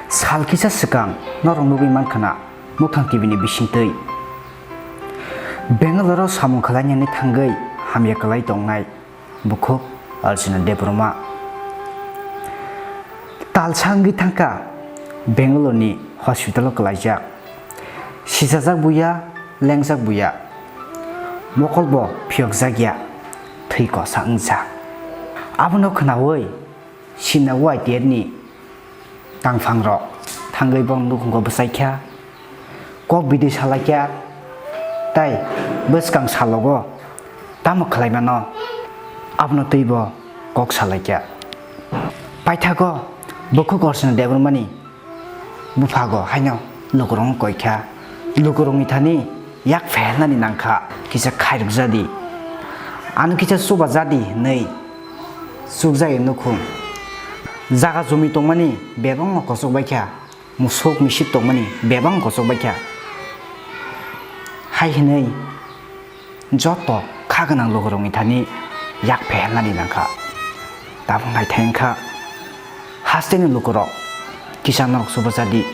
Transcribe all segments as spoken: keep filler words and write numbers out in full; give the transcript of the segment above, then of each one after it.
Sal kisa swkang norok nugwi mankha na Muktang T V ni bisingtwi Bangalore o samung khlainani thangwi hamya kwlai tongnai bukhuk Arjuna Debbarma. Talsa wngwi thangkha Bangalore ni hospital o kwlaijak. Sijajak buya, lengjak buya, mokol bo phiyokjak ya, thwi kosa wngjak. Abono khnaui Simna Y T F ni tangphangrok thangwi borok nukhungo bwchaikha, kok bidui salaikha, tei bwskang salogo tamo khlaimano abono twibo kok salaikha. Paithago bukhuk Arjuna Debbarmani buphago haino lukurokno koikha, lukurokni thani yak phehelnani nangkha, kisa khairokjadi, ano kisa chubajadi hinwi chukjagwi nukhung. Jaga jumi tongmani bebakno kochok baikha, musuk misip tongmani bebakno kochok baikha, hai hinwi joto kha gwnang lukurokni thani yak phehelnani nangkha. Tabuk naithai wngkha hasteni lukurok, kisa norok chubajadi.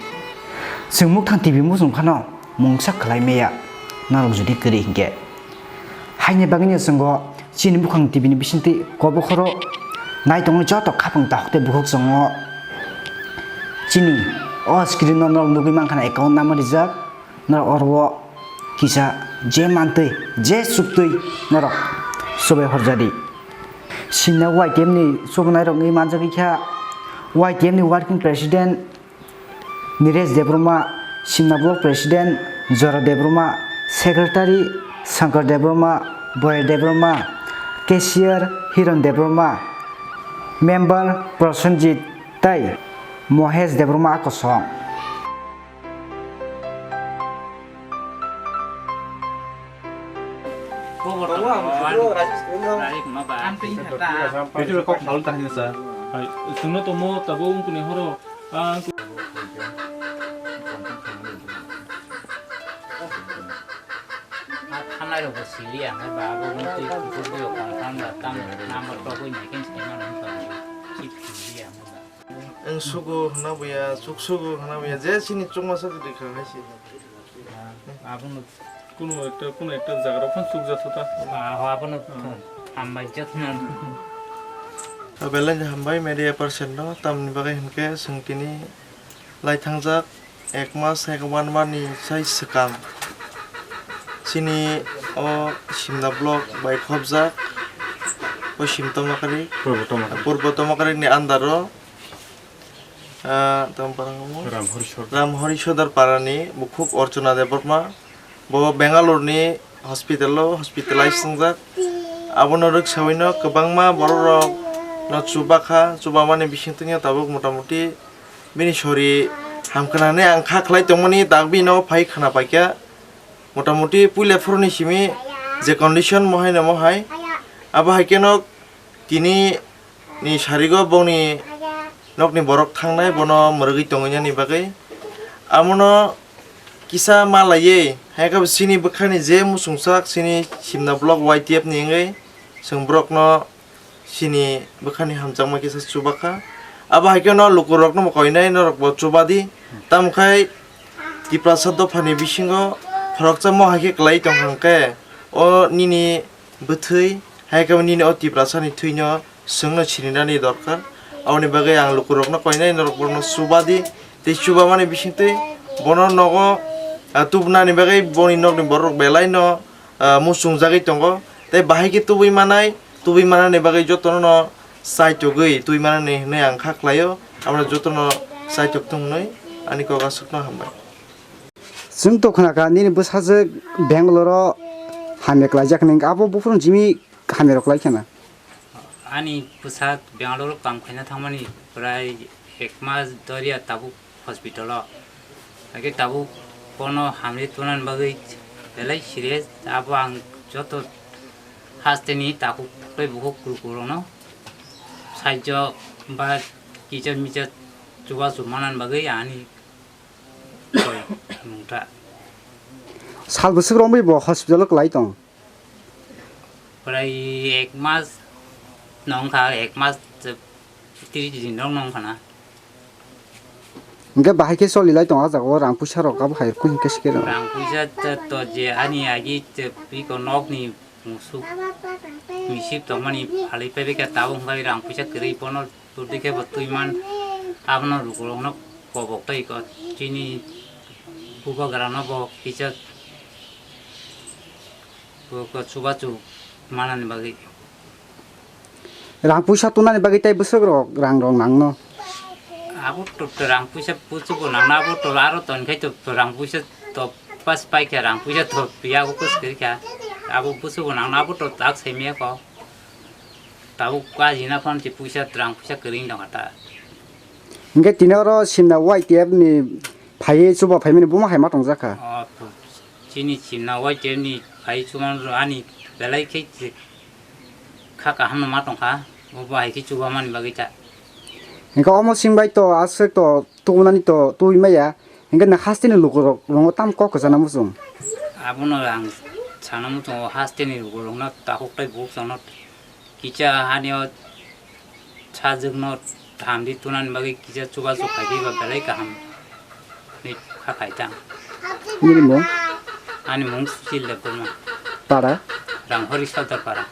Chwng Muktang T V muchung phano mungsa khlai maya norok jodi kwrwi hinkhe. Haini bagwino chwngo chini Muktang T V ni bisingtwi kobokhoro naitongnai joto khapang tahok tei bukhuk chwngo chini o screen o norok nugwi mankha na account number rijak. Norok oro o kisa je mantwi, je chuktwi norok chubai horjadi. Simna Y T F ni chubanairok wngwi manjagwi kha Y T F ni working president Niresh Debbarma, Simna block president Jora Debbarma, secretary Shankar Debbarma, Boyer Debbarma, cashier Hiron Debbarma, member Prosenjit tei Mohesh Debbarma a kosong. Hai, chwngno tongmo tabuk wngkuni horo, ah, Thanai rok bo sili ang ba abo mutwi kuchuk bo confirm da tam number to koi nai ken sai mano wngkha. Chip sili ang ba. Ang sugu hwna buya, chuk sugu hwna buya, je chini chukmasa kwtwi kha hai se. Abono kuno ekta, kuno ekta jaga rok phano chukjak tha ta. Ah, abono hambai jotna. Belai hambai media person no, tamni bagwi hinkhe chwng tini lai thangjak ek mas, ek one month ni sai swkang chini o Simna block bai khopjak o Sim Tomakari, Purbo Tomakari. Purbo Tomakari ni under o, ah, tamo parang omo? Ramhori Sordar. Ramhori Sordar para ni bukhuk Archana Debbarma. Bo Bangalore ni hospital o hospitalize wngjak. Abono rwksaui no kwbangma borok rok no chubakha, chubamani bisingtwi no tabuk motamuti bini sori hamkha hinwi ang kha khlai tongmani, dak bini nogo phai khna paikha. Motamuti puila phuru ni simi je condition mo hai no mo hai, abo hai khe no tini ni sarigo bongni nokni borok thangnai, bono mwrwgwi tongwi nani bagwi. Amono kisa ma laiwi, hai khe bo chini bwkhani je muchungsa chini Simna block Y T F ni wngwi chwng borokno chini bwkhani hamjakma kisa chubakha. Abo hai khe no lukurokno bo koinai, norok bo chubadi. Tamo khai Tiprasa dophani bisingo khoroksa mo hai khe kwlai tong kha hwnkhe, o nini bwthwi, hai khe bo nini o Tiprasani thwino chwngno sininani dorkar. Aboni bagwi ang lukurokno koinai, norok borokno chubadi. Tei chubamani bisingtwi bono nogo, ah, tubunani bagwi boni nokni borok belaino, ah, muchungjagwi tongo. Tei bahai khe tubui manai, tubui manani bagwi jotono no chaitogwi twi manani hinwi ang kha khlaio. Abono jotono chaitok thung hwnwi ani kok aswkno hambai. Chwng to khna kha nini bwsajwk Bangalore o hamya klaijak hinwi, abo buphuru jimi hamya rok lai khna. Ani bwsa Bangalore o kam khaina thangmani prai ek mas doriya tabuk hospital o. Hakhe tabuk bono hamri tonani bagwi belai serious, abo ang joto hasteni takhuk tei bukhuk kurukurokno sahajyo ba kicha micha chubachu manani bagwi ani koi mungta. Sal bwswk romwi bo hospital o kwlai tong? Prai ek mas nong kha, ek mas tris din rok nong khana. Hingke bahai khe choli lai tong o jaga o rang puisa rok abo hai khe hingke sikhe rw. Rang puisa to, to je ani agi te piko nok ni musuk misip tong mani phalwi paibai kha tabuk hwnkhe rang puisa kwrwi bono turdikhe bo twi man abono lukurok no kobok tei ko chini bubagra no bo kisa bo ko chubachu manani bagwi. Rang puisa tunani bagwi tei bwswk rok rang rok nangno. Abo to, to rang puisa bwswk bo nangno abo to aro ton khai to, to rang puisa to pas pai kha rang puisa to piya ko kus kri kha. Abo bwswk bo nangno abo to tak sai me ko. Tabuk kaji na phone ti puisa rang puisa kwrwi dong ta. Hingke tini oro simna Y T F ni phaiwi chuba phaimani buma hai ma tongjakha. O, chini chimna Y T F ni phai chuman ani belai khe kha kaham no ma tongkha, bo bahai khe chuba mani bagwi ta. Hingke omo sing bai to aswk to tubunani to tubui maya, hingke na haste ni lukurok rongo tam kok kwchana muchung. Abono ang sana muchungo haste ni lukurokno takhuk tei bukhuk chano kisa hani o sajwkno thamdi tunani bagwi kisa chubachu khaidi ba belai kaham ni kha khai ta. Nini mung? Ani mung Suchil Debbarma. Para? Ranghori Sardar Para.